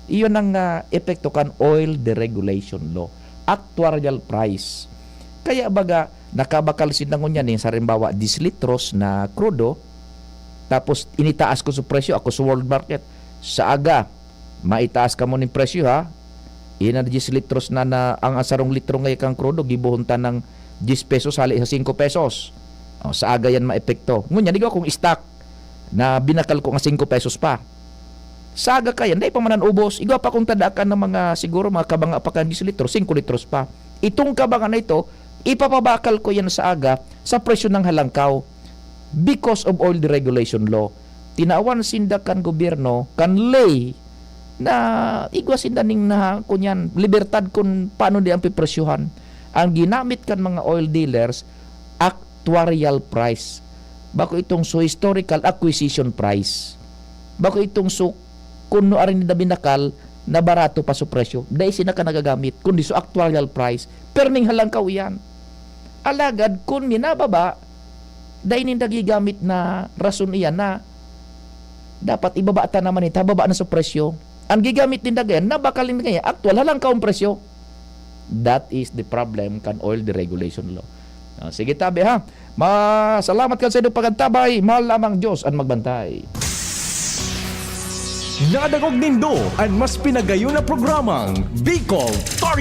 Iyon ang, ah, epekto kan oil deregulation law, actuarial price. Kaya baga, nakabakal sinda ngunyan nin, sa halimbawa, diyes litros na krudo, tapos initaas ko sa presyo, ako sa world market, sa aga, maitaas kamo nin presyo, ha? Iyan na diyes litros na, na ang sarong litro ngayon kang krudo, gibohon ta ng diyes pesos, hali sa singko pesos. O, sa aga yan maepekto. Ngunyan, igwa kong stock na binakal ko nga singko pesos pa. Sa aga kayan, dai pa man an ubos. Igwa pa kung tadaan ka ng mga, siguro, mga kabanga pa kan diyes litros, singko litros pa. Itong kabanga na ito, ipapabakal ko yan sa aga sa presyo ng halangkaw because of oil deregulation law. Tinawan sinda kan gobyerno, kan ley, na igwa sinda ning na, kunyan, libertad kung paano di ang pipresyohan. Ang ginamit kan mga oil dealers, actuarial price. Bako itong so historical acquisition price. Bako itong so kuno arin na binakal na barato pa so presyo. Dai sina ka nagagamit, kundi so actuarial price. Perning halangkaw iyan. Alagad kun minababa, dai ninda gigamit na rason iyan na dapat ibaba ta naman ito, baba na sa presyo. Ang gigamit ninda gayan, nabakal ninda gayan, actual, halangkaw ang presyo. That is the problem kan oil deregulation law. Ah, sige, tabi ha. Masalamat ka sa inyong pag-antabay. Mahal lamang Diyos ang magbantay. Nadangog nindo an mas pinagayon na programang Bicol Target.